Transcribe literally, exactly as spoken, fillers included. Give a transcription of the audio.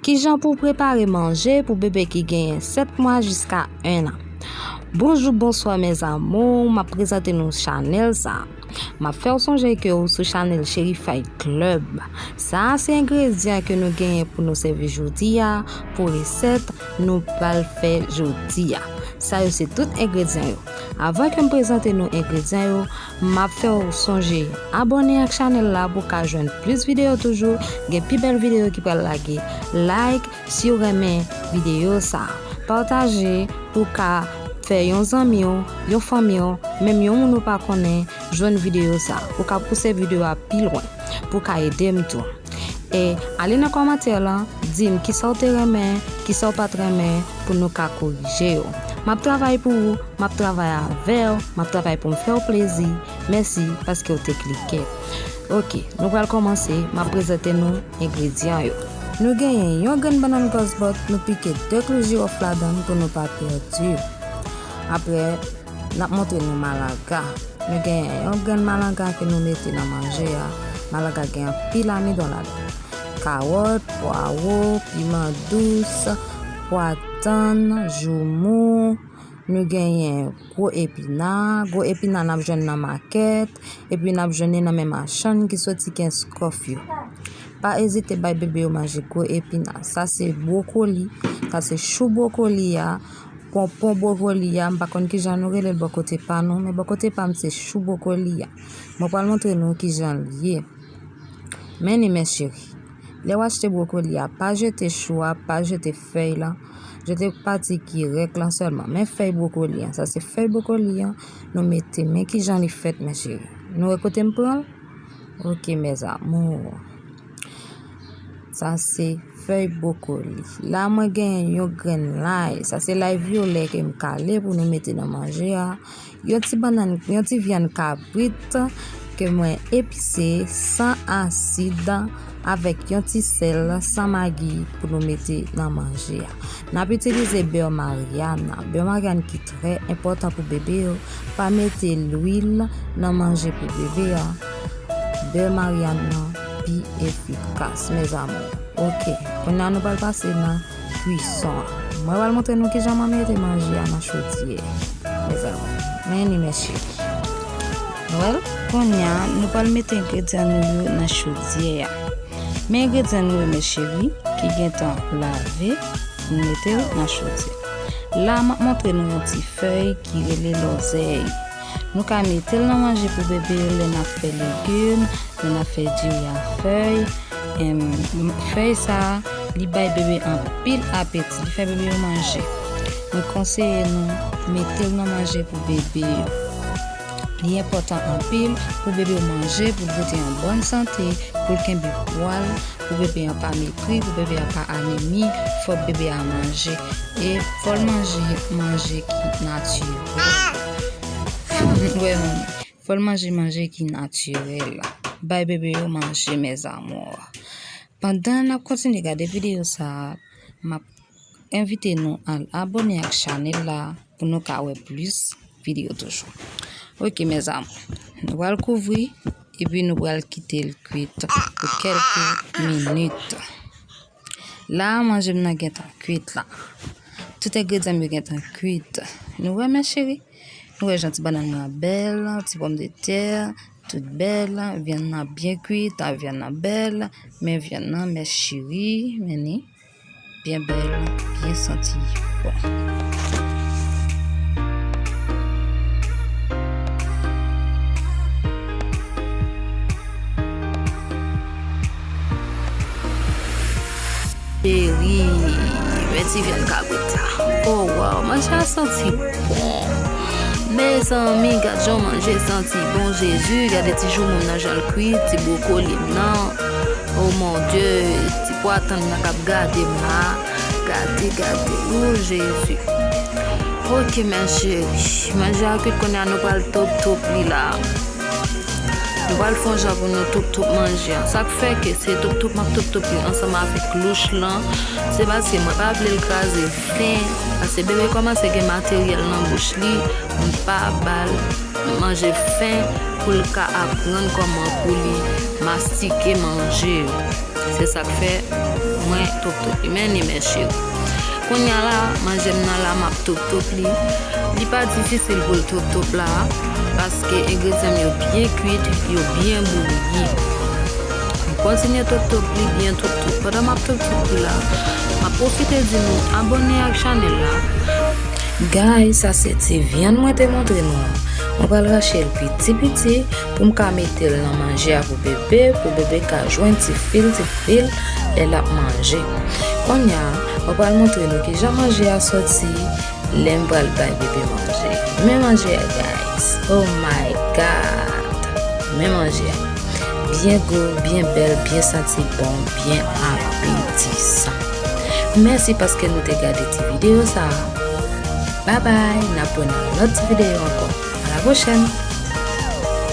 Kijan pou w prepare manje pou bebe ki genyen sèt mwa jiska en an? Bonjou, bonswa, mes amours. M ap prezante nou chanèl sa a. M ap fè w sonje ke w sou chanèl Cheri Fay Club. Sa a se engredyan ke nou genyen pou nou sèvi jodi a, pou resèt nou pral fè jodi a. Sa yo se tout engredyan yo. Avan ke m prezante nou engredyan yo, m ap fè w sonje abòne ak chanèl la pou w ka jwenn plis videyo toujou. Gen pi bèl videyo ki pral lage. Like si w renmen videyo sa a. Pataje pou w ka fè yon zanmi w, yon fanmi w, menm yon moun ou pa konnen jwenn videyo sa a. Ou ka pouse videyo a pi lwen pou w ka ede m tou. E ale nan kòmantè lan, di m kisa w te renmen, kisa w pa t renmen pou nou ka korije yo. M ap travay pou ou, m ap travay avè w, m ap travay pou m fè w plezi. Mèsi paske w te klike. Oke, nou pral kòmanse, m ap prezante nou engredyan yo. Nou genyen yon grenn bannann gòzbòt, nou pike de klou jiwòf ladan l pou nou pa pèdi. Apre, n ap montre nou malaga. Nou genyen yon grenn malanga ke nou mete nan manje a. Malanga gen anpil amidon ladan l. Kawòt, pwawo, piman dous, pwa tann, joumou. Nou genyen gwo epina. Gwo epina n ap jwenn nan makèt, epi n ap jwenn li nan men machann ki soti Kenskòf yo. Pa ezite bay bebe yo manje gwo epina. Sa se bwokoli, sa se chou bwokoli a, ponpon bwokoli a, m pa konn kijan nou rele l bò kote pa nou, men bò kote pa m se chou bwokoli a. Mwen pral montre nou kijan l ye. Men ni, mes chéris. Lè w achte bwokoli a, pa jete chou a, pa jete fèy lan. Jete pati ki rèk lan sèlman. Men fèy bwokoli an, sa se fèy bwokoli an. Nou mete, men kijan li fèt, mes chéris. Nou wè kote m pran l? Oke, mes amours. Sa se fèy bwokoli. La, mwen genyen yon grenn lay. Sa se lay vyolè ke m kale pou nou mete nan manje a. Yon ti bannann, yon ti vyann kabrit ke mwen epise, san asid, avèk yon ti sèl, san magi pou nou mete nan manje a. N ap itilize bè Mariana. Bè Mariana ki trè enpòtan pou bebe yo. Pa mete lwil nan manje pou bebe a. Bè Mariana pi efikas, mes amours. Oke, kounye a nou pral pase nan kwison an. Mwen pral montre nou kijan mwen mete manje a nan chodyè. Mes amours, men ni, mes chéris. Nou wè l? Kounye a, nou pral mete engredyan nou yo nan chodyè a. Men engredyan nou yo, mes chéris, ki gentan lave, nou mete l nan chodyè. La, m ap montre nou yon ti fèy ki rele lòzèy. Nou ka mete l nan manje pou bebe lè n ap fè legim, lè n ap fè diri a fèy. Em, fèy sa a, li bay bebe anpil apeti, li fè bebe yo manje. Mwen konseye nou mete l nan manje pou bebe yo. Li enpòtan anpil pou bebe yo manje, pou l rete an bòn sante, pou l kenbe pwa l, pou bebe an pa megri, pou bebe an pa anemi, fò bebe a manje. E fò l manje manje ki natirèl. Wè, manmi. Fò l manje manje ki natirèl. Bay bebe yo manje, mes amours. Pandan n ap kontinye gade videyo sa a, m ap envite nou al abòne ak chanèl la pou nou ka wè plis videyo toujou. Oke, mes amours. Nou pral kouvri, epi nou pral kite l kwit pou kèlke minit. La, manje m nan gentan kwit la. Tout engredyan m yo gentan kwit. Nou wè, mes chéris? Nou wè jan ti bannann nan bèl, ti pòmdetè, tout bèl. Vyann nan byen kwit, a, vyann nan bèl. Men vyann nan, mes chéris, men ni. Byen bèl, byen santi bon. Cheri, men ti vyann kabrit la. Oh, wow, manje a santi bon. Mezanmi, gad jan manje santi bon, Jezi. Gade ti joumou m nan jan l kwit, ti bwokoli m nan. Oh mon Dieu, ti pwa tann nan k ap gade m la. Gade, gade, oh Jezi. Oke, mes chéris, manje a kwit, kounye a nou pral top top li la. Nou pral fè yon jan pou nou top top manje an. Sa k fè ke se top top m ap top top li ansanm avèk louch lan, se paske mwen pa vle l kraze fen, paske bebe kòmanse gen materyèl nan bouch li, m pa ba l manje fen pou l ka aprann kòman pou li mastike manje yo. Se sa k fè mwen Top top li, men li, men cheri. Kounye a la, manje m nan la, m ap top top li. Li pa difisil pou l top top la, paske engredyan m yo byen kwit, yo byen bouyi. M kontinye top top li, byen top top. Pandan m ap top top li la, m ap pwofite di nou abòne ak chanèl la. Guys, sa se ti vyann mwen te montre nou an. Mwen pral rache l piti piti pou m ka mete l nan manje a pou bebe, pou bebe ka jwenn ti fil, ti fil lè l ap manje. Kounye a, mwen pral montre nou kijan manje a soti lè m pral bay bebe manje. Men manje a, guys. Oh my God! Men manje a. Byen gou, byen bèl, byen santi bon, byen apetisan. Mèsi paske nou te gade ti videyo sa a. Babay, n ap wè nan lòt ti videyo ankò. A la pwochèn!